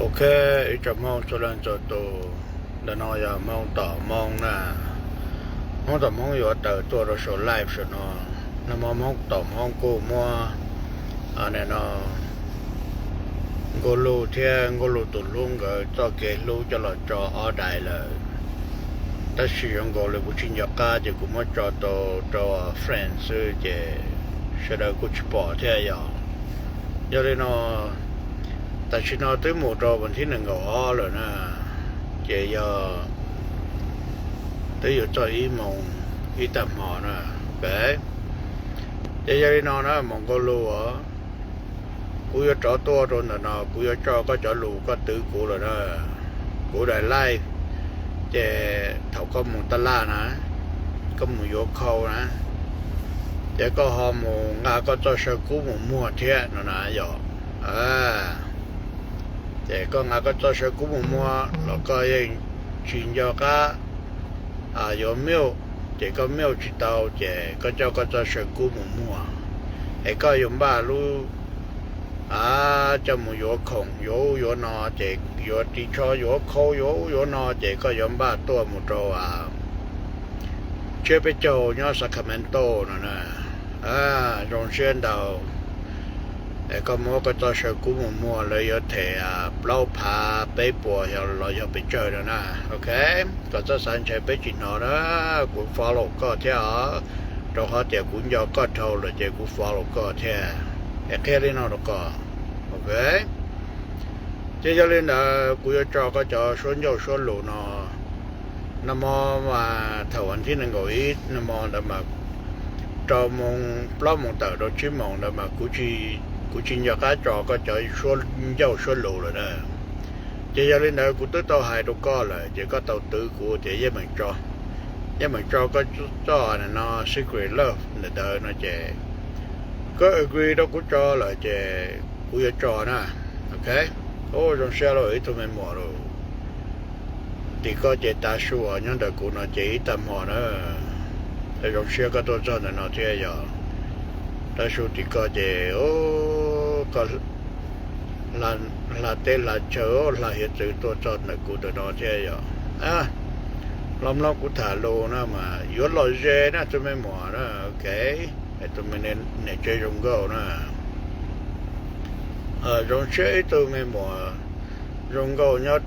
Ok, ib tsoom Hmoob txhua leej txhua tus, ntawm no yog Hmoob tom Hmoob na. Hmoob tom Hmoob yuav tawm tuaj rau saum live saum no. Nag hmo Hmoob tom Hmoob kuj muab, a, no, Nkauj Luj thiab Nkauj Luj tus hlub nkawd txoj kev hlub coj los tso ob daim lawm. Tab sis zoo nkaus li kuv tsis nco qab ces kuv muab tso tau rau friend xwb ces sawv daws kuj tsis pom thiab yom. Yog li no, tam sim no twb mus rau vas thib nees nkaum ob lawm na, ces yog twb yuav txog ib moos ib tag hmo na. Ok, ces yog li no na, Hmoob Nkauj Luj, kuv yuav rov tuaj rau ntawm no, kuv yuav tso koj cov lus koj twv kuv lawm na. Kuv daim live, ces thaum koj mus taj laj na, koj mus yuav khau na, ces koj ho mus nqa koj txoj saw kub mus muag thiab no na yom. Ces koj nqa koj txoj saw kub mus muag los koj yeej tsis nco qab yuav mute, ces koj mute tsis tau ces koj coj koj txoj saw kub mus muag, es koj yuav npaj lub, a, coj mus yuav khoom yuav ub yuav no, ces yuav ris tsho yuav khau yuav ub yuav no ces koj yuav npaj tuaj mus rau, a, tsiab peb caug nyob Sacramento no na. Zoo siab ntau, es koj muab koj txoj saw kub mus muag lawv yuav them, a, plaub phav peb puas los yog pes tsawg no na. Ok, koj txhob xav ntshe peb tsis hnov na, kuv follow koj thiab os, rau qhov tias kuv nco koj dhau lawm ces kuv follow koj thiab. Es qhia li no rau koj. Ok, ces yog li ntawd kuv yuav tso koj cov suab ncauj suab lus no. Nag hmo mas thaum vas thib nees nkaum ib nag hmo ntawd mas rau moos plaub moos tawm rau tsib moos ntawd mas kuv tsis nco qab tso koj cov suab ncauj suab lus lawm na. Ces yog li ntawd kuv twb tau hais rau koj lawm ces koj tau twv kuv tias yeej meem tso, yeej meem tso koj txoj no Secret Love ntawm ntawd no ces koj agree rau kuv tso lawm ces kuv yuav tso na. Ok, zoo siab lauj ib tug me muam lauj. Tim koj ces tav su uas nyob ntawm kuv no ces ib tag hmo na. Zoo siab koj tuaj txog ntawm no thiab yog. Tav su tim koj ces koj hla teb hla chaw hla hiav txwv tuaj txog ntawm kuv ntawm no thiab yog. Los mloog kuv tham lus no mas yuav lom zem na tus me muam na. Ok, tus me niam tsev zoo nkauj na. Zoo siab ib tug me muam zoo nkauj nyob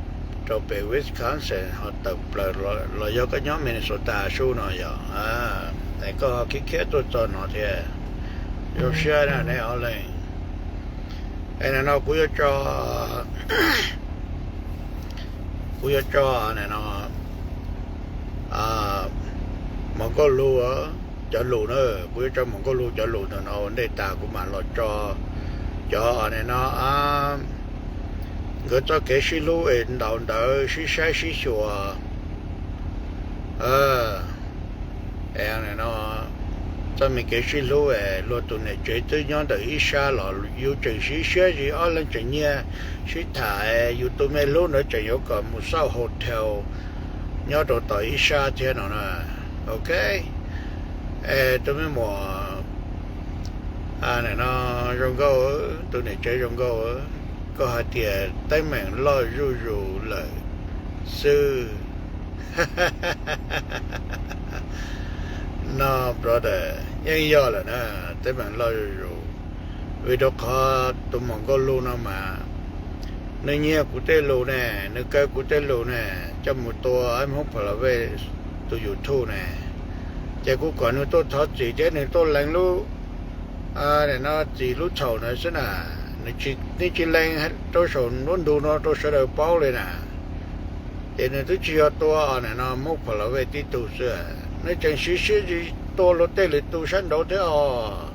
rau pem Wisconsin ho tawm plaws los yog koj nyob Minnesota sub no yog. Es koj ho khiav khiav tuaj txog no thiab. Zoo siab na neb ob leeg. Es nim no kuv yuav tso, kuv yuav tso nim no Muam Nkauj Lug cov lus na, kuv yuav tso Muam Nkauj Lug cov lus ntawm no ua ntej tas kuv mam los tso cov nim no nkawd txoj kev sib hlub es ntaus ntawv sib saib sib xyuas. Txoj me kev sib hlub es luag tus niam tsev twb nyob ntawm ib sab los yus tseem sib siab zis ob leeg tseem nyiag sib tham es yus tus me hlub ntawd tseem yuav kom mus xauj hotel nyob rau tom ib sab thiab no na. Ok, es tus me muam nim no zoo nkauj, tus niam tsev zoo nkauj, koj hais tias teeb meem loj zuj zus lawm xwb. No brother, yeej yog lawm na, teeb meem loj zuj zus. Vim rau qhov tus Muam Nkauj Lug no mas nws nyiag kuv tej lus ne, nws kaw kuv tej lus ne, coj mus tua Hmoob Pha La Vej tus YouTube ne. Ces kuv kom nws tuaj thov txim thiab nws tuaj lees lub, nim no txim lub txhaum ntawd xwb na. Nws tsis, nws tsis lees rau saum nruab ntug no rau sawv daws paub li na. Ces nws twb tsis yog tua nim no Hmoob Pha La Vej tib tug xwb, nws tseem siv siab zis tua luag tej lwm tus sab nraud thiab os.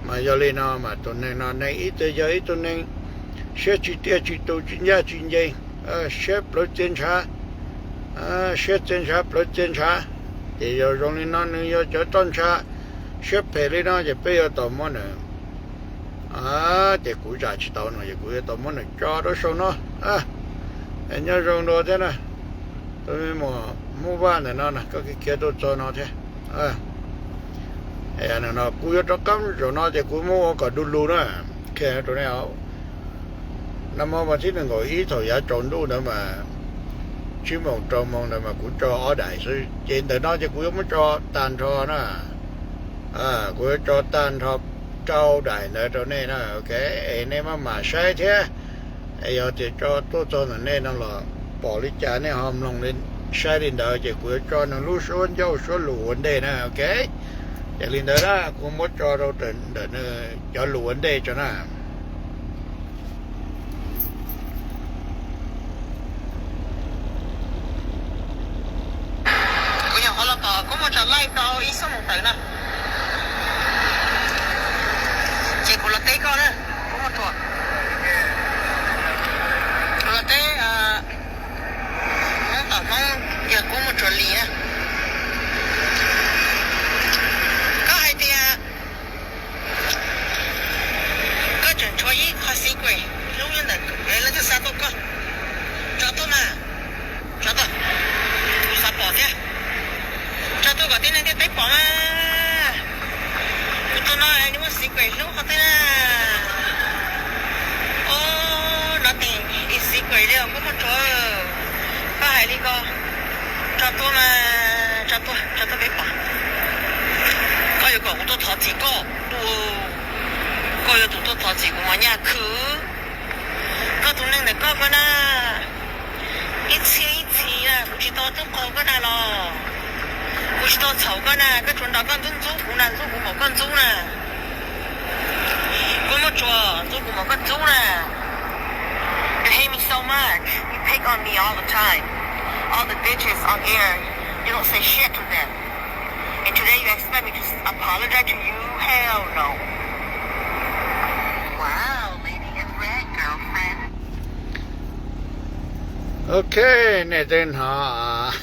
Mas yog li no mas tus neeg no neeg ib txwm yog ib tug neeg siab tsis tiaj tsis tus tsis ncaj tsis ncees, siab plawv txias ntshav, siab txias ntshav plawv txias ntshav. Ces yog zoo li no nws yog cov roj ntsha siab phem li no ces peb yuav tau muab nws, ces kuv zam tsis tau no ces kuv yuav tau muab nws tso rau saum no. Nyob zoo dua thiab na, tus me muam Hmoob Vaj ntawm no na, koj khiav khiav tuaj txog no thiab. No kuv yuav rov qab zaum no ces kuv muab ua kom du lug na, qhia rau nej. Nag hmo vas thib nees nkaum ib thaum yav tsaus ntuj ntawd mas, tsib moos rau moos ntawd mas kuv tso ob daim xwb, ces ntawm no ces kuv yuav muab tso tag nrho na. Kuv yuav tso tag nrho rau daim ntawd rau nej na, ok, es nej maj mam saib thiab. Es yog tias tso tuaj txog ntawm nej no los pom li cas nej ho mloog saib li ntawd, ces kuv yuav tso nws lub suab ncauj suab lus ua ntej na, ok. Ces li ntawd na kuv muab tso rau ntawm nws cov lus ua ntej tso na. Kuv nyuam qhuav los tom Kub Muag Tsuas Laij tau ib xuab moos tawm no, ces kuv los teb koj na, Kub Muag Tsuas, kuv los teb Hmoob tom Hmoob yog Kub Muag Tsuas Lis na. Koj hais tias koj tseem tshuav ib qho secret hlub nyob ntawm leej twg xa tuaj koj. Tso tuaj mas, tso tuaj, kuv xav pom thiab. Tso tuaj kom tib neeg ntiaj teb pom mas. Kuv tus no nws muaj secret hlub qhov twg na? Ob, no tes ib secret li os Kub Muag Tsuas. Koj hais li ko, tso tuaj mas, tso tuaj, tso tuaj peb pom. Koj yuav kom kuv tuaj thov txim koj, koj yuav tus tuaj thov txim kuv mas nyaj khwv. Koj tus neeg ntawm koj ko na, ib txhia ib txhis na kuv tsis tau tub qaug koj na los, kuv tsis tau txhaum koj na, koj tsuas nrog koj ntxub ntxub kuv na, ntxub kuv kom koj ntxub na. Kub Muag Tsuas, ntxub kuv kom koj ntxub na. You hate me so much. You pick on me all the time. All the bitches on air, you don't say shit to them. And today you expect me to apologize to you? Hell no. Wow, lady in red, girlfriend. Ok, nej twb hnov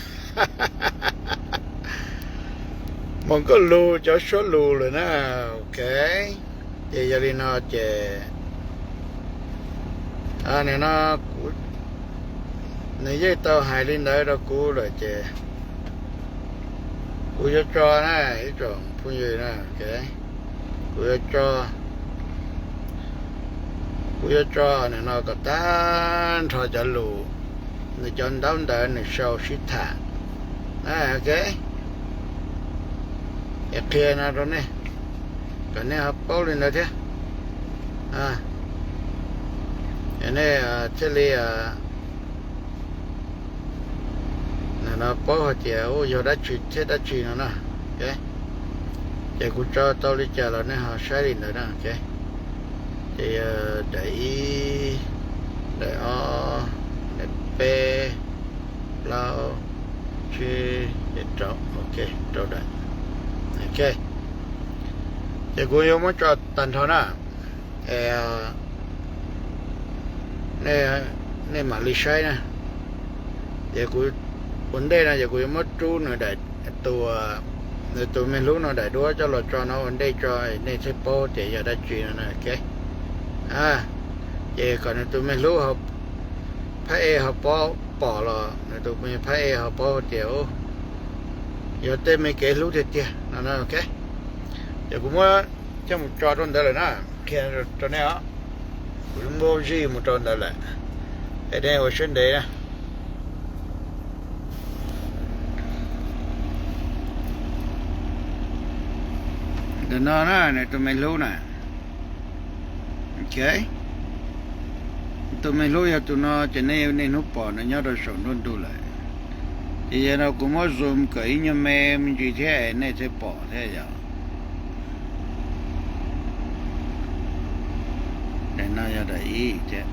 Muas Nkauj Lug cov suab lus lawm na. Ok, ces yog li no ces nim no kuv, nws yeej tau hais li ntawd rau kuv lawm ces kuv yuav tso na, ib tsoom phooj ywg na, kuv yuav tso, kuv yuav tso nim no kom tag nrho cov lus, nws cov ntaub ntawv nws sau sib tham, ok, es qhia no rau nej, kom nej ho paub li ntawd thiab, nej thiaj li nim no paub hais tias yog dab tsi thiab dab tsi no na. Ces kuv tso tau li cas los nej ho saib li ntawd na. Ces yog daim ib, daim ob, daim peb, plaub, tsib, rau, ok, rau daim. Ok, ces kuv yuav muab tso tag nrho na, es nej mam li saib na. Ces kuv ua ntej no ces kuv yuav muab rub nws daim, tus, nws tus me hlub no daim duab coj los tso no ua ntej tso, nej thiaj paub tias yog dab tsi no na. Ok, ces kom nws tus me hlub phab ej ho paub, pom los nws tus me phab ej ho paub tias yog tej me kev hlub tiag tiag no na. Ok, ces kuv muab coj mus tso rau ntawd lawm na, qhia rau nej os. Kuv muab zij mus rau ntawd lawm, es nej ua siab ntev na. Ntawm no na, nws tus me hlub na. Ok, tus me hlub yog tus no ces nej niaj hnub pom nws nyob rau saum nruab ntug lawm. Ces yog no kuv muab zoom kom ib nyuag me me ntsis thiab nej thiaj pom thiab yom. Daim no yog daim ib thiab.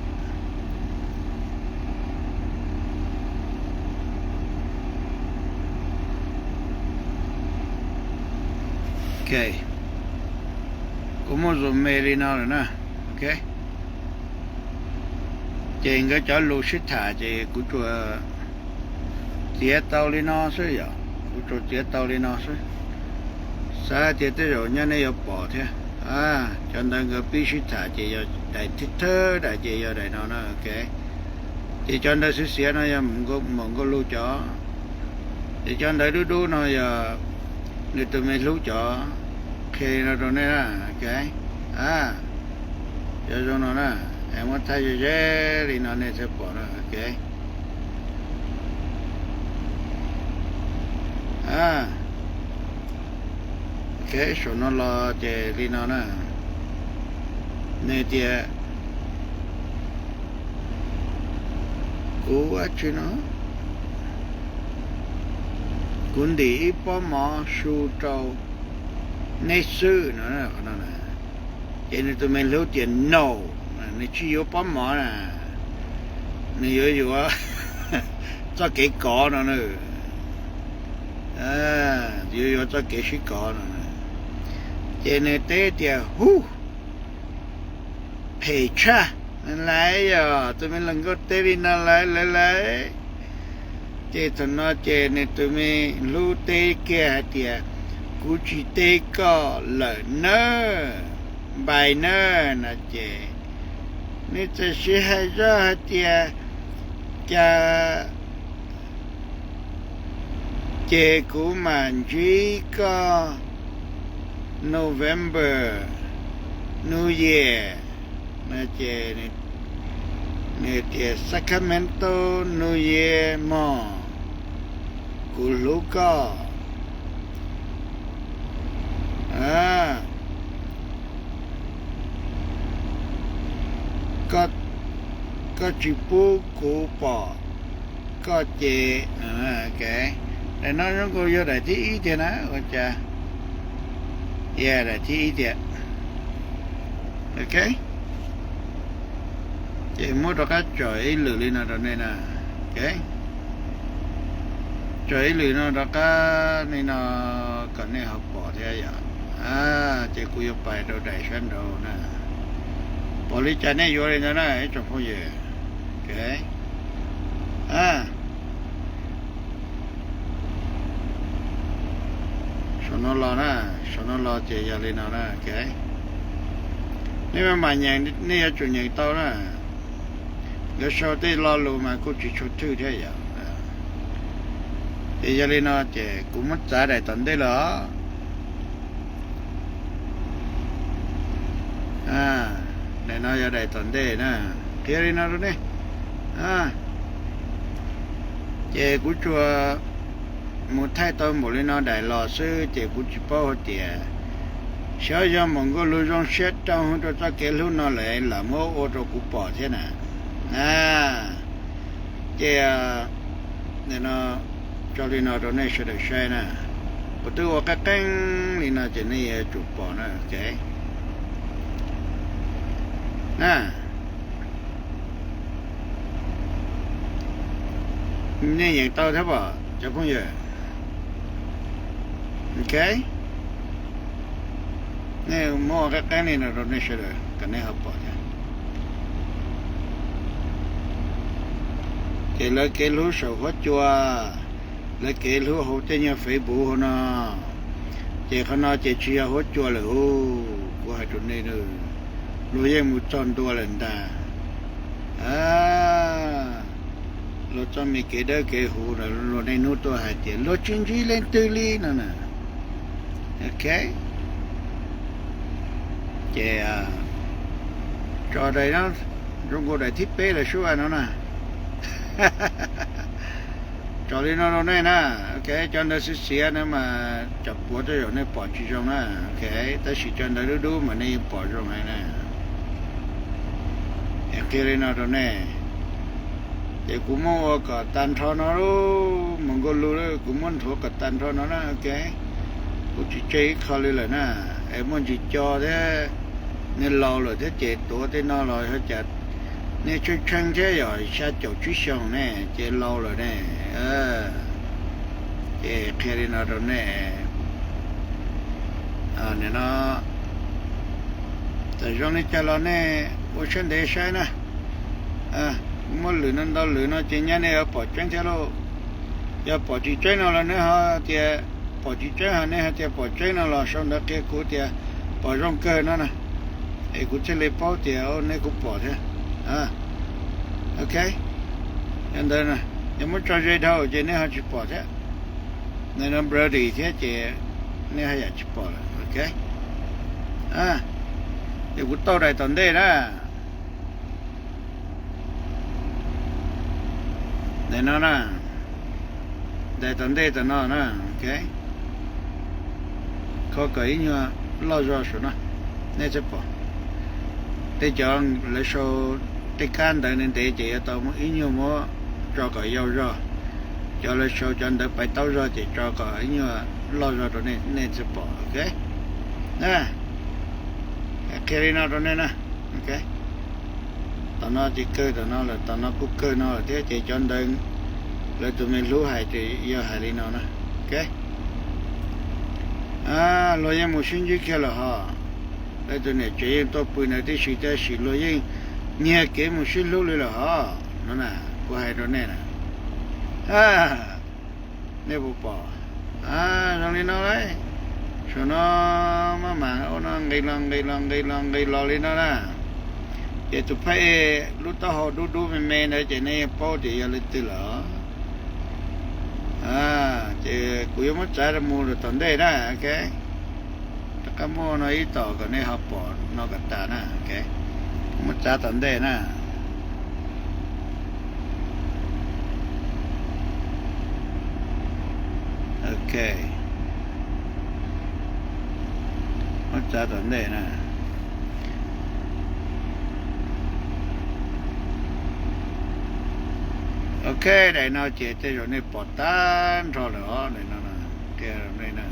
Ok, kuv muab zoom me li no lawm na. Ok, ces nkawd cov lus sib tham ces kuv tsuas txiav tau li no xwb yom, kuv tsuas txiav tau li no xwb. Xav hais tias tej zaum nyaj nej yuav pom thiab. Cov ntawd nkawd pib sib tham ces yog daim thib thawj daim ces yog daim no na. Ok, ces cov ntawd xiav xiav no yog Muas Nkauj Lug cov, ces cov ntawd dub dub no yog nws tus me hlub cov. Qhia li no rau nej na. Ok, cov zoo no na. Muab thaij ze ze li no nej thiaj pom na. Ok, ok, saum no los ces li no na. Nws tias, kuv ua tsi no, kuv ntim ib pob mov su rau neb xwb no. Ces nws tus me hlub tias no, nws tsis yuav pob mov na, nws yuav yuav txoj kev kov no na, yuav yuav txoj kev sib kov no. Ces nws teb tias, hub, phem tshaj, lawv yog tus me hluas nkauj teb li no lawv lawv lawv. Ces thaum no ces nws tus me hlub teb kiag hais tias, kuv tsis teb koj lawm nawb, npai nawb no ces nws txawm siv hais zoj hais tias, cas ces kuv mam ntsib koj November New Year no ces nws tias, Sacramento New Year mog, kuv hlub koj. Koj tsis pub kuv pom koj ces, daim no zoo nkaus yog daim thib ib tiag na, ua cas, yog daim thib ib tiag. Ok, ces muab rov qab tsom ib lwm li no rau nej na. Ok, tsom ib lwm no rov qab li no kom nej ho pom thiab yom. Ces kuv yuav pais rau daim sab nraud na. Pom li cas nej yuav li ntawd na ib tsoom phooj ywg. Ok, saum no los na, saum no los ces yog li no na. Ok, nej maj mam nyeem, nej yuav tsum nyeem tau na. Yuav sau tej lo lus mas kuj tsis tshua thwj thiab yom. Ces yog li no ces kuv muab txav daim tom ntej los. Daim no yog daim tom ntej na, qhia li no rau nej. Ces kuv tsuas mus thaij tau npaum li no daim los xwb ces kuv tsis paub hais tias xyov yog npaum nkaus lus zoo siab rau hwv rau txoj kev hlub no lawm lam muab ua rau kuv pom thiab na. Ces nim no tso li no rau nej sawv daws saib na. Kuv twb ua qeeb qeeb li no ces nej yuav tsum pom na. Ok, na, nej yeem tau thiab pom cov phooj ywg. Ok, nej muab ua qeeb qeeb li no rau nej sawv daws kom nej ho pom thiab. Ces lawv kev hlub saum huab cua, lawv kev hlub hauv tej nyuag Facebook hauv no, ces qhov no ces tsis yog huab cua lawm ub, kuv hais rau nej, luag yeej mus txog ntua lawm ntag. Luag txoj me kev dawb kev huv na, luag niaj hnub tuaj hais tias luag tsis ntsib leej twg li no na. Ok, ces tso daim no, zoo nkaus daim thib peb lawm sub no na. Tso li no rau nej na. Ok, cov ntawd xiav xiav na mas tsam puav tej zaum nej pom tsis zoo na. Ok, tab sis cov ntawd dub dub mas nej yeej pom zoo heev na. Es qhia li no rau nej, ces kuv muab ua kom tag nrho no, mus nkaus lus lawm kuv muab nthuav kom tag nrho no na. Ok, kuv tsis tseg ib qho li lawm na. Es muaj ntsis co thiab, nej laus lawm thiab ces tuav tej no los yog cas nej tshee tshee thiab, yog xya caum tsib xyoos ne ces laus lawm ne. Ces qhia li no rau nej, nim no txawm zoo li cas los nej ua siab ntev saib na. Muaj lwm no ntau lwm no ces nyaj nej yuav pom tseeb thiab lauj. Yog pom tsis tseeb no los nej ho tias pom tsis tseeb, ho nej ho tias pom tseeb no los sau ntawv qhia kuv tias pom zoo kawg no na, es kuv thiaj li paub tias nej kuj pom thiab. Ok, yog ntawd yog muab tso ze dhau ces nej ho tsis pom thiab. Nim no blurry thiab ces nej haj yam tsis pom lawm. Ok, ces kuv tau daim tom ntej na. Ntawm no na, ntais tom ntej tom no na, ok, kho kom ib nyuag loj zog saum no, nej thiaj pom. Tej cov lawv sau tej kab ntawv ntev ntev ces yuav tau ib nyuag muab tso kom yau zog. Cov lawv sau cov ntawv pais taub zog ces tso kom ib nyuag loj zog rau nej, nej thiaj pom, ok. Qhia li no rau nej na, ok. Tom no ces kawg tom no lawm, tom no kuj kawg no lawm thiab ces cov ntawv lawv tus me hlub hais ces yog hais li no na, ok. Luag yeej mus sib ntsib kiag lawm hos. Lawv tus niam tsev yeej tuaj pw ntawd tib si, tab sis luag yeej nyiag kev mus sib hlub li lawm hos no na. Kuv hais rau nej na, nej puas pom? Zoo li no lauj. Saum no maj mam ua no nqis los nqis los nqis los nqis los li no na. Ces tus phab ej lub taub hau dub dub me me ntawd ces nej yeej paub tias yog leej twg lawm. Ces kuv yuav muab txav mus rau tom ntej na, ok. Rov qab muab no ib tom kom nej ho pom no kom tas na, ok. Muab txav tom ntej na. Ok, muab txav tom ntej na. Ok, daim no ces tej zaum nej pom tag nrho lawm os, daim no,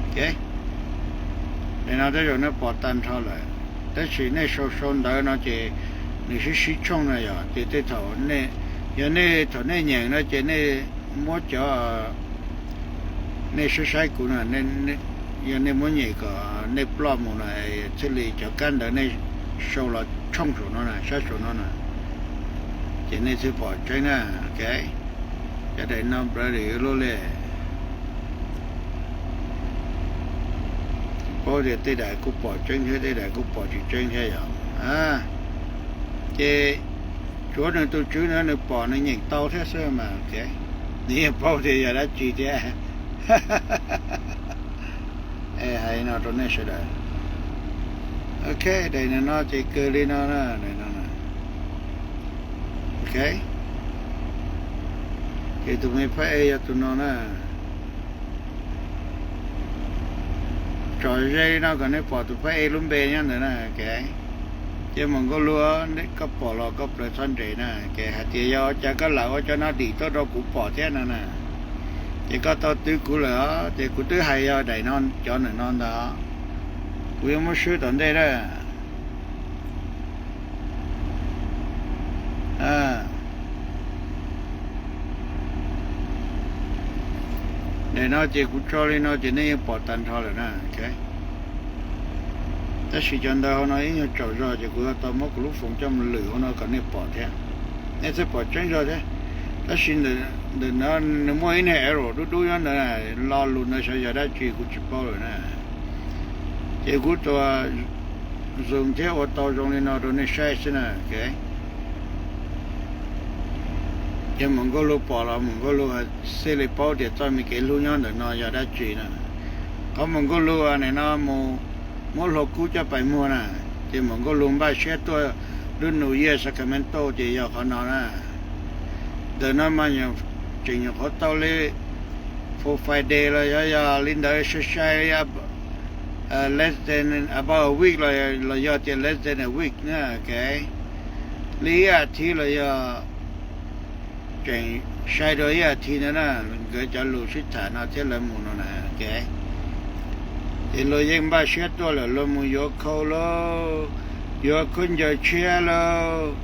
ok. Daim no tej zaum nej pom tag nrho lawm, tab sis nej sau sau ntawv no ces nws sib sib tshooj no yog ces tej thaum, yog nej thaum nej nyeem no ces nej muab cov, nej saib saib kuv no, yog nej muab nyem kom nej ploj mus no thiaj li cov kab ntawv nej sau los tshooj saum no na, saib saum no na, ces nej thiaj pom tseeb na, ok. Cov daim no brother lub li, paub tias tej daim kuj pom tseeb thiab tej daim kuj pom tsis tseeb thiab yom. Ces tsuav nws tus tswv no nws pom nws nyeem tau thiab xwb mas, ok. Nws yeej paub tias yog dab tsi thiab. Hais no rau nej sawv daws. Ok, daim no ces kawg li no na, daim no. Ok, ces tus me phab ej yog tus no na. Tsom ze li no kom nej pom tus phab ej lub npe nyob ntawd na, ok. Ces mus nkauj lug, koj pom los koj plaws txhob nres na, ces hais tias yog ua cas koj lam ua cov no dim tuaj rau kuv pom thiab no na. Ces koj tau twv kuv lawm os, ces kuv twb hais yog daim no, cov ntawm no ntag. Kuv yuav muab swb tom ntej na. Daim no ces kuv tso li no ces nej yeej pom tag nrho lawm na. Tab sis cov ntawv hauv no ib nyuag tsaus zog ces kuv yuav tau muab kuv lub foos coj mus lwm hauv no kom nej pom thiab, nej thiaj pom tseeb zog thiab. Tab sis ntawm no nws muaj ib niag arrow dub dub nyob ntawd, lo lus ntawd xyov yog dab tsi kuv tsis paub lawm na. Ces kuv tsuas zoom thiab ua tau zoo li no rau nej saib xwb na, ok. Ces mus nkauj lug pom los mus nkauj lug thiaj li paub tias txoj me kev hlub nyob ntawm no yog dab tsi na. Qhov mus nkauj lug nim no mus muab hluas kub coj pais muag na, ces mus nkauj lug npaj siab tuaj lub New Year Sacramento ces yog qhov no na. Ntawm no mas tseem nyuam qhuav tau li four five days los yog, yog li ntawd sai sai, less than about a week los yog tias less than a week na, ok. Li ib as thiv los yog tseem sai dua ib as thiv ntawd na, nkawd cov lus sib tham no thiab lawv mus no na, ok. Ces luag yeej npaj siab tuaj lawm, luag mus yuav khau lauj, yuav khaub ncaws tshiab lauj,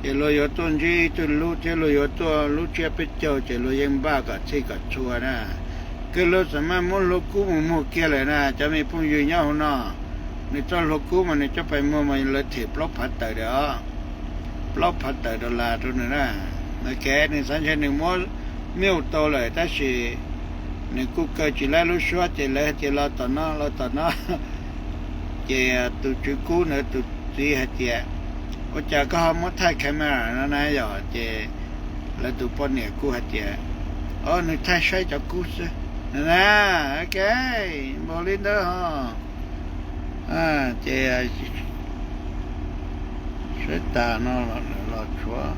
ces luag yuav tuaj ntsib ib tug hlub thiab luag yuav tuaj lub tsiab peb caug ces luag yeej npaj kom txhij kom txhua na. Kawg luag txawm maj muab hluas kub mus muag kiag lawm na, cov me phooj ywg nyob hauv no. Nws txoj hluas kub mas nws coj pais muag mas lawv them plaub phav tawm os, plaub phav tawm dollar rau nws na. Ok, nws xav ntshe nws muab milk tau lawm tab sis nws kuj kaw tsis laib lub suab ces lawv hais tias los tom no, los tom no. Ces tus tswv kub ntawd tus txiv hais tias, ua cas koj ho muab thaij camera no na yom? Ces lawv tus poj niam kuj hais tias, o, nws thaij saib cov kub xwb na. Ok, npaum li ntawd ho. Ces saib tas no los tshuav,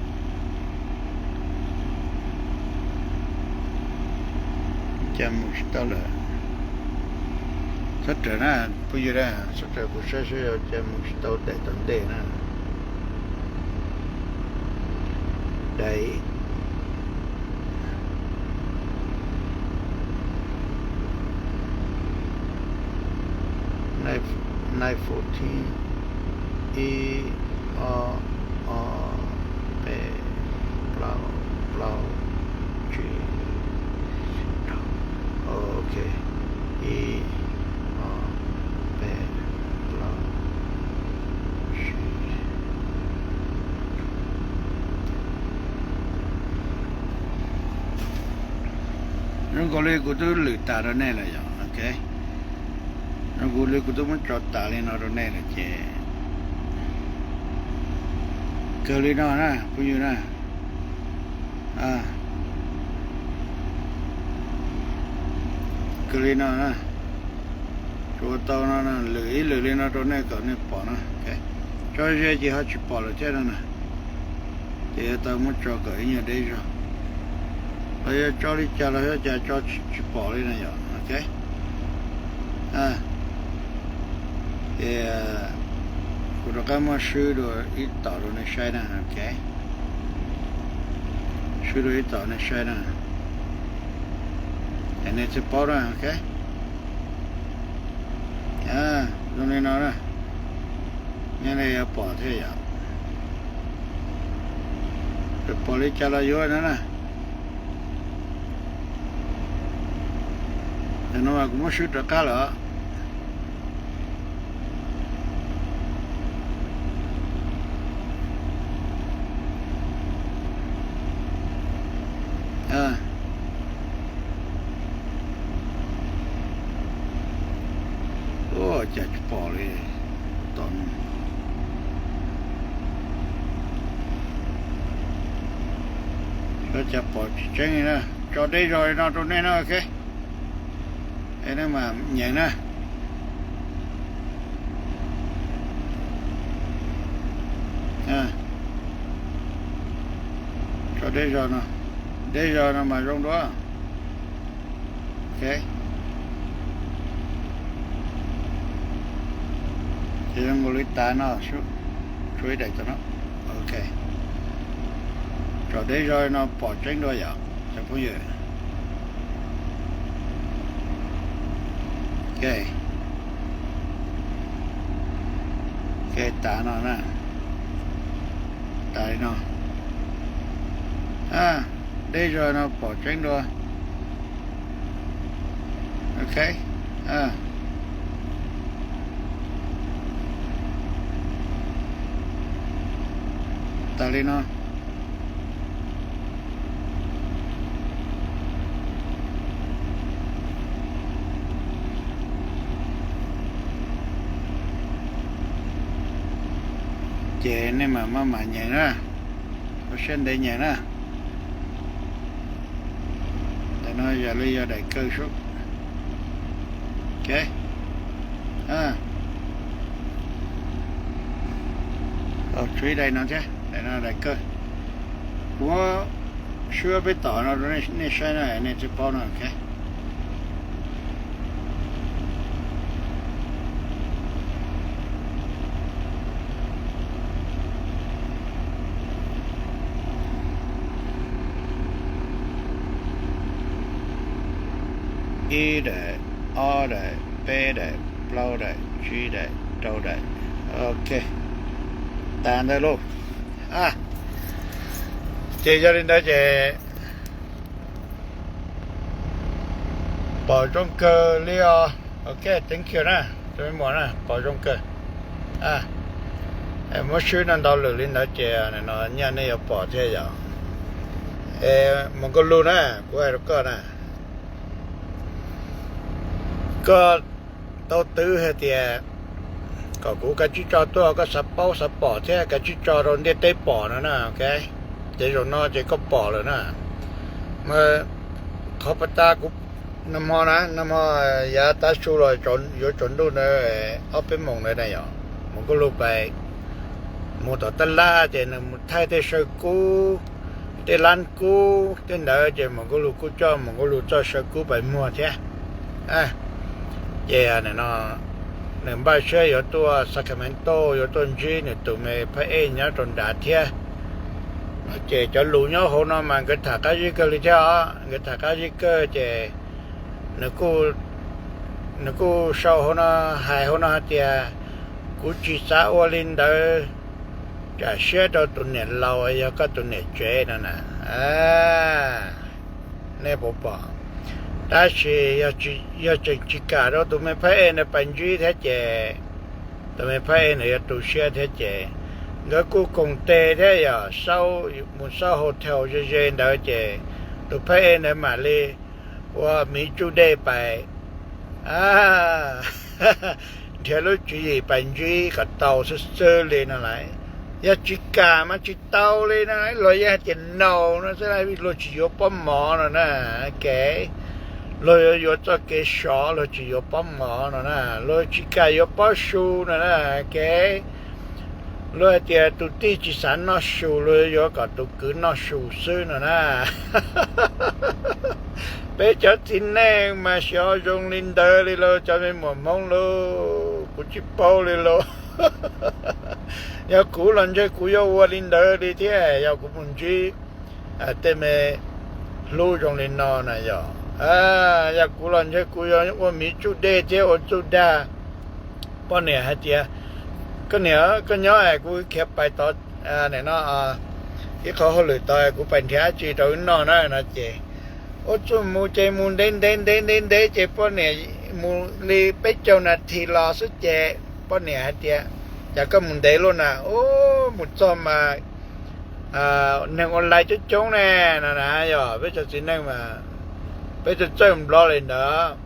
Cas mus tsis tau lawm? Txhob raws na, phooj ywg na, txhob raws kuv saib saib yog cas mus tsis tau daim tom ntej na. Daim nine fourteen, ib, ob, ob, peb, plaub, plaub, tsib, rau, ok, ib, ob, peb, plaub, tsib. Zoo nkaus li kuv twb lwm tas rau nej lawm yom, ok. Zoo nkaus li kuv twb muab tso tas li no rau nej lawm ces kawg li no na phooj ywg na. Kawg li no na. Tsuas tau no, lwm ib lwm li no rau nej kom nej pom na. Tso ze ces ho tsis pom lawm thiab no na. Ces yuav tau muab tso kom ib nyuag deb zog, los yog tso li cas los yog cas tso tsis pom li na yom, ok. Ces kuv rov qab muab swb dua ib tom rau nej saib na, ok. Swb dua ib tom nej saib na, es nej thiaj paub na, ok. Zoo li no na, nyob nej yuav pom thiab yom. Pom li cas los yuav no na. Tam no mas kuv muab swb rov qab lawm. Ua cas tsis pom li tom no. Ua cas pom tsis tseeb li na. Tso deb zog li no rau nej na, ok. Es nej mam nyeem na. Tso deb zog no, deb zog no mas zoo dua. Ok. Ces zoo nkaus li tas no, tshuav ib daim tom no. Ok. Tso deb zog no pom tseeb dua yom cov phooj ywg. Ok. Ok, tas no na. Tas li no. Deb zog no pom tseeb dua. Ok. Tas li no. Ces nej mam maj mam nyeem na, ua siab ntev nyeem na. Ntawm no yog li yog daim kawg sub. Ok. Tshuav ib daim no thiab, daim no daim kawg. Kuv swb peb tom no rau nej saib na, nej thiaj paub no, ok. Ib daim, ob daim, peb daim, plaub daim, tsib daim, rau daim. Ok, tas ntawd lauj. Ces yog li ntawd ces pom zoo kawg li os. Ok, thank you na, rau ib muam na, pom zoo kawg. Muab swb no ntau lwm li ntawd ces no nyaj nej yuav pom thiab yom. Mus nkauj lug na, kuv hais rau koj na, koj tau twv hais tias kom kuv kav tsij tso tuaj, koj xav paub xav pom thiab kav tsij tso rau ntiaj teb pom no na, ok. Ces zaum no ces koj pom lawm na. Mas qhov pas tas kuv nag hmo na, nag hmo yav tav su los yuav tsaus ntuj ntawd, ob peb moos ntawd na yom, mus kuj lug pais, mus tom tab laj ces nws mus thaij tej saw kub, tej lab kub tej ntawd ces Mus Nkauj Lug kuj coj Mus Nkauj Lug txoj saw kub pais muag thiab. Ces no nws npaj siab yuav tuaj Sacramento, yuav tuaj ntsib nws tus me phab ej nyob rau nrad thiab. Ces cov lus nyob hauv no mas nkawd tham qab zib kawg li thiab os, nkawd tham qab zib kawg ces nws kuj sau hauv no, hais hauv no hais tias, kuv tsis xav ua li ntawd tsam siab rau tus niam laus yog koj tus niam tsev no na. Nej puas pom? Tab sis yog tseem tsis kam rau tus me phab ej ntawd pais ntsib thiab ces tus me phab ej ntawd yuav tu siab thiab ces nkawd kuj koom tes thiab yog mus xauj hotel ze ze ntawd ces tus phab ej ntawd mam li ua miv tsuj dej pais nrhiav lub tswv yim pais ntsib kom tau xwb xwb li no lawm. Yog tsis kam mas tsis tau li no, luag yeej hais tias no no xwb, luag tsis yuav pob mov no na. Luag yuav yuav txoj kev sov, luag tsis yuav pob mov no na, luag tsis kam yuav pob su no na. Luag hais tias tus tij tsis xav noj su, luag yuav kom tus kwv noj su xwb no na. Peb cov txiv neej mas xyov zoo li ntawd li lauj cov me muam Hmoob lauj, kuv tsis paub li lauj. Yog kuv los ntshe kuv yuav ua li ntawd li thiab yog kuv mus ntsib tej me hlub zoo li no na yog. Yog kuv los ntshe kuv yuav ua miv tsuj dej thiab ua txuj dag. Poj niam hais tias, koj niam, koj nyob es kuv khiav pais tod, no ib qho hauj lwm tod kuv pais nrhiav dab tsi rau wb noj na no ces ua txuj mus ces mus ntev ntev ntev ntev ntev ces poj niam mus li peb caug nas this los xwb ces poj niam hais tias, cas koj mus ntev luaj na? Ub, mus txog mas neeg online coob coob ne no na. Yog peb cov txiv neej mas peb txawj txawj nplog li ntawd,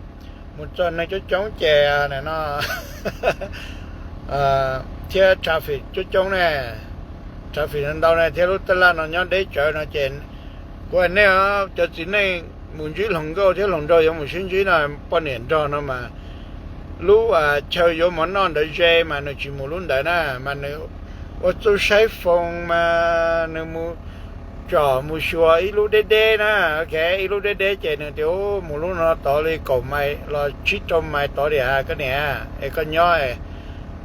mus txog neeg coob coob ces no thiab traffic coob coob ne, traffic ntau ne thiab lub tab laj no nyob deb tsawv no ces kuv hais nej cov txiv neej mus ntsib hluas nkauj thiab hluas nraug yuav mus sib ntsib no, poj niam nrog no mas lub chaw yuav mov noj ntawd ze mas nws tsis mus lub ntawd na, mas nws ua txuj saib foos mas nws mus tsom mus xyuas ib lub deb deb na, ok, ib lub deb deb ces nws tias mus lub no tod li kaum mais los tsib rau mais tod tiag koj niam, es koj nyob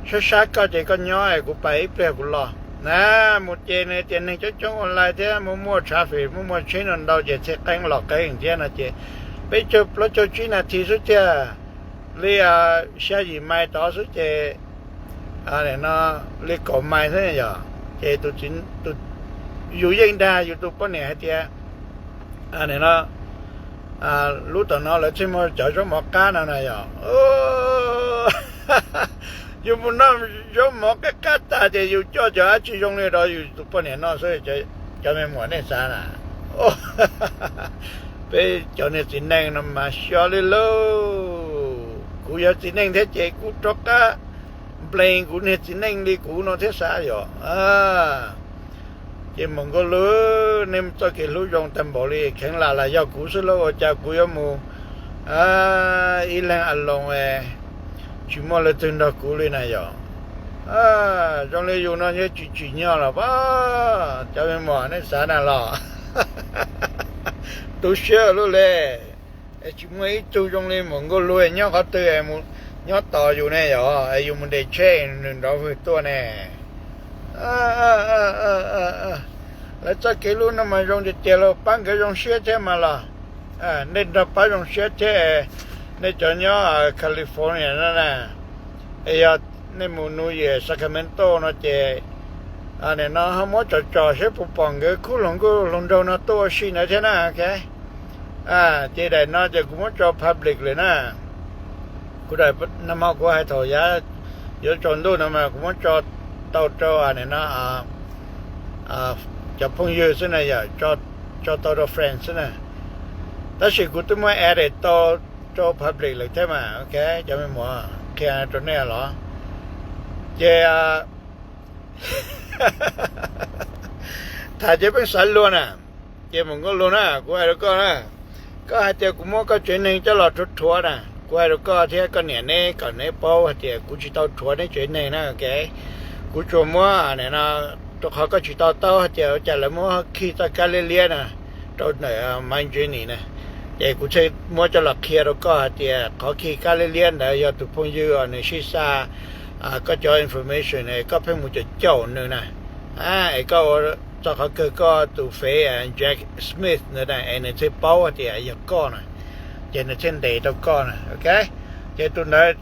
sab sab koj ces koj nyob es kuv pais ib pliag kuv los na. Mus ces nws tias neeg coob coob online thiab muaj muaj traffic muaj muaj tsheb no ntau ces txhij qeeb los qeeb thiab no ces peb caug plaub caug tsib nas this xwb tiag, li xya yim mais tod xwb ces no li kaum mais xwb yog ces yus yeej dag yus tus poj niam hais tias no lub tom no lawv thiaj muaj cov zaub mov qab no na yog. Yus mus noj zaub mov qab qab tag ces yus coj cov dab tsi zoo li rau yus tus poj niam noj xwb, cov me muam nej xav na. Peb cov niag txiv neej no mas xyov li lauj, kuv yog txiv neej thiab ces kuv rov qab nplees kuv niag txiv neej li kuv no thiab xav yog. Ces Mus Nkauj Lug, nej txoj kev hlub zoo tag npaum li, kheev lam lam yog kuv xwb lauj, ua cas kuv yuav mus ib leeg a loos, tsis muaj leej twg nrog kuv li na yog. Zoo li yus no yeej tsis tsim nyog los pab, cov me muam nej xav na los tu siab lub le. Es tsis muaj ib tug zoo li Mus Nkauj Lug nyob qhov twg mus nyob tos yus ne yog, es yus mus ntes tsheb nws nrov vwg tuaj ne. Lawv txoj kev hlub no mas zoo tiag tiag lauj, pab nkawd zoo siab thiab mas los. Nej nrog pab zoo siab thiab, nej cov nyob California no na, es yog nej mus New York, Sacramento no ces nim no ho muab tsom tsom seb puas pom nkawd khub hluas nkauj hluas nraug no tuaj ua si ntawd thiab na. Ces daim no ces kuv muab tso public lawm na. Kuv daim no mas kuv hais thaum yav yuav tsaus ntuj no mas kuv muab tso tau rau nim no cov phooj ywg xwb na yom, tso tau rau friend xwb na. Tab sis kuv twb muab edit tau rau public lawm thiab mas, ok, cov me muam, qhia rau nej los. Ces tham ces pheej xav luag na. Ces Mus Nkauj Lug na, kuv hais rau koj na, koj hais tias kuv muab koj tsev neeg coj los rhuav rhuav na, kuv hais rau koj thiab koj niam neb kom neb paub hais tias kuv tsis tau rhuav neb tsev neeg na, ok. Kuv tsuas muab nim no rau qhov koj tsis to taub hais tias ua cas lawv muab khi txoj kab liab liab na rau ntawm My Journey na. Ces kuv thiaj muab coj los qhia rau koj hais tias qhov khi kab liab liab ntawd yog tus phooj ywg uas nws sib xa koj cov information es koj pheej mus caum caum nws na. Es koj ua txog qhov kawg koj tus fev Jack Smith ntawd na es nws thiaj paub hais tias yog koj na, ces nws thiaj ntes tau koj na, ok. Ces tus ntawd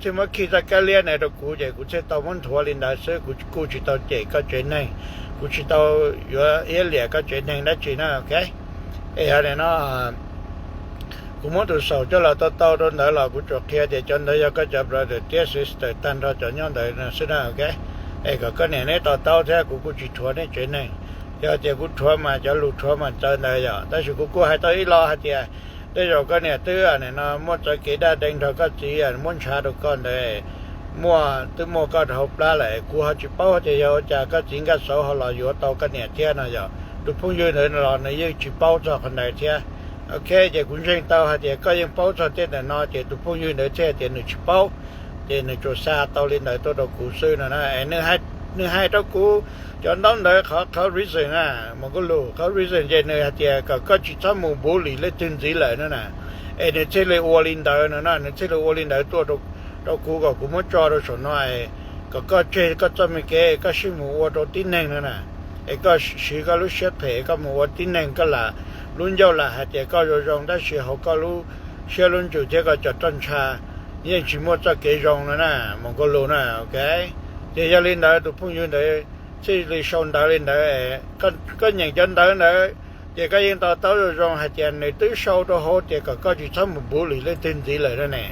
thiaj muab khi txoj kab liab ntawd rau kuv ces kuv thiaj tau muab nthuav li ntawd xwb, kuv kuj tsis tau cem koj tsev neeg, kuv tsis tau yuav iab liam koj tsev neeg dab tsi na, ok. Es yog li no kuv muab tus xaum coj los tau tau rau ntawd los kuv tsuas qhia tias cov ntawd yog koj cov brother thiab sister tag nrho cov nyob ntawd no xwb na, ok. Es kom koj niam neb to taub thiab, kuv kuj tsis rhuav neb tsev neeg. Yog tias kuv rhuav mas cov lus rhuav mas txawv ntawd yom, tab sis kuv kuj hais tau ib lo hais tias tej zaum koj niam twb no muaj txoj kev daj dee nrog koj txiv muab ntshav rau koj ntawd, muaj twb muaj koj rau hauv plab lawm, kuv ho tsis paub tias yog ua cas koj txiv nkaj xauv ho los yuav tau koj niam thiab no yom. Tus phooj ywg ntawd los nws yeej tsis paub txog qhov ntawd thiab. Ok, ces kuv ntseeg tau hais tias koj yeej paub txog tej ntawm no ces tus phooj ywg ntawd thiaj tias nws tsis paub, ces nws tsuas xa tau li ntawd tuaj rau kuv xwb no na. Nws hais rau kuv cov ntaub ntawv qhov qhov reason na, mus kuj lus qhov reason ces nws hais tias kom koj tsis txhob mus bully leej twg ntxiv lawm no na. Es nws thiaj li ua li ntawd no na, nws thiaj li ua li ntawd tuaj rau kuv kom kuv muab tso rau saum no es kom koj tseg koj txoj me kev koj sib mus ua rau tib neeg no na. Es koj siv koj lub siab phem koj mus ua tib neeg, koj lam lub ncauj lam hais tias koj zoo zoo tab sis hauv koj lub siab lub ntsws thiab koj cov roj ntsha yeej tsis muaj txoj kev zoo no na, mus kuj lus na, ok. Ces yog li ntawd tus phooj ywg ntawd thiaj li sau ntawv li ntawd. Koj nyeem cov ntawv ntawd ces koj yeej to taub zoo zoo hais tias nws twb sau rau hauv tias kom koj tsis txhob mus bully leej twg ntxiv lawm no ne.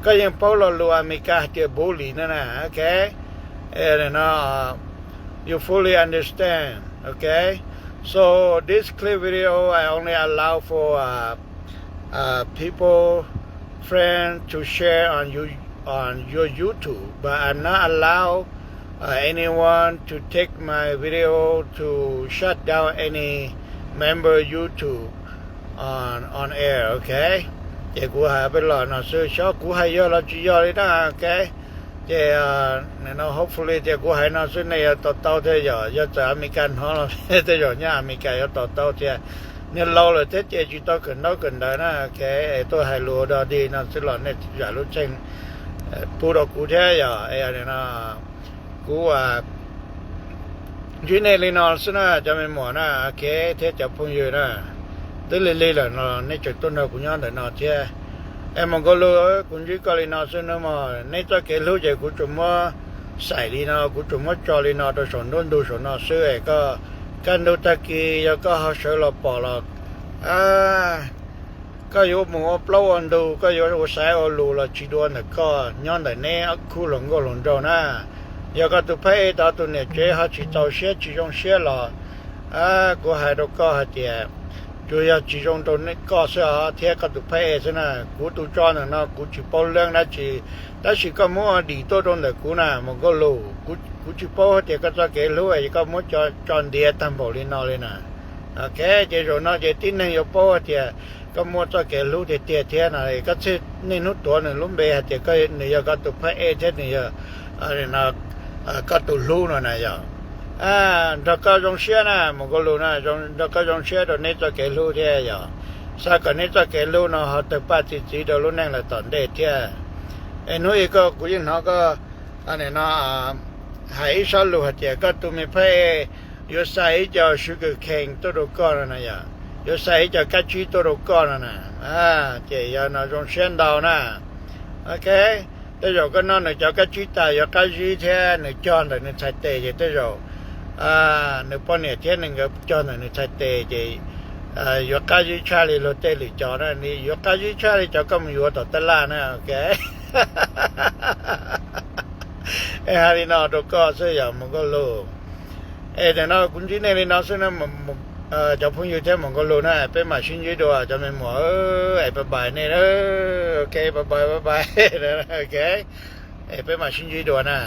Koj yeej paub lo lus Amelikas hais tias bully no na, ok. No, you fully understand, okay? So this clip video I only allow for uh, uh, people, friends to share on you on your YouTube, but I'm not allow uh, anyone to take my video to shut down any member YouTube on on air, okay? Ces kuv hais peb los no xwb, xyov kuv hais yog los tsis yog li na, ok. Ces no hopefully tias kuv hais no xwb nej yuav to taub thiab yom, yog txawm Amelikas hnov los tej zaum nyob Amelikas yuav to taub thiab. Niag laus lawm thiab ces tsis tau kawm ntaub kawm ntawv na, ok. Es tuaj hais lus dog dig no xwb los nej zam lub txheej pub rau kuv thiab yom. No kuv ntsib nej li no xwb na cov me muam na, ok, thiab cov phooj ywg na. Twb lig lig lawm no nej tseem tuaj nrog kuv nyob ntawm no thiab. Es mus kuj lus, kuv ntsib koj li no xwb no mog, neb txoj kev hlub ces kuv tsuas muab xaim li no, kuv tsuas muab tso li no rau saum nruab ntug saum no xwb es koj kaj ntug tag kis yog koj ho sawv los pom los koj yuav mus ua plaub ua ntug, koj yuav ua xaiv ua lus los tsis dua ntawm koj, nyob ntawm neb khub hluas nkauj hluas nraug na. Yog koj tus phab ej tod tus niam tsev ho tsis txaus siab tsis zoo siab los kuv hais rau koj hais tias tsuas yog tsis zoo rau koj xwb os thiab koj tus phab ej xwb na. Kuv tus tso ntawm no kuv tsis paub leej dab tsi, tab sis koj muab ua dim tuaj rau ntawm kuv na mus kuj lus, kuv tsis paub hais tias koj txoj kev hlub es koj muab tso ntiav tag npaum li no li na. Ok, ces zaum no ces tib neeg yuav paub hais tias koj muaj txoj kev hlub tiag tiag thiab no, koj txhij niaj hnub tuav nws lub npe hais tias nws yog koj tus phab ej thiab nws yog koj tus hlub no na yom. Nrog koj zoo siab na mus kuj lus na, nrog koj zoo siab rau neb txoj kev hlub thiab yom. Xav kom neb txoj kev hlub no ho tawg paj txi txiv rau lub neej lawm tom ntej thiab. Es hnub ib koj kuv yeej hnov koj no hais ib sob lus hais tias koj tus me phab ej yuav xa ib co sugar cane tuaj rau koj no na yom, yuav xa ib co kab tsib tuaj rau koj no na. Ces yog no zoo siab ntau na. Ok, tej zaum koj noj nws cov kab tsib tas yuav qab zib thiab nws cog ntawm nws txhais tes ces tej zaum nws poj niam thiab nws nkawd cog ntawm nws txhais tes ces yuav qab zib tshaj li luag tej lwm cov na, yuav qab zib tshaj li cov koj mus yuav tom tab laj na, ok. Es hais li no rau koj xwb yog mus kuj lus. Es tam no kuv ntsib nej li no xwb na, cov phooj ywg thiab mus kuj lus na, peb mam sib ntsib dua cov me muam, es bye bye nej, ok, bye bye, bye bye, ok, es peb mam sib ntsib dua na.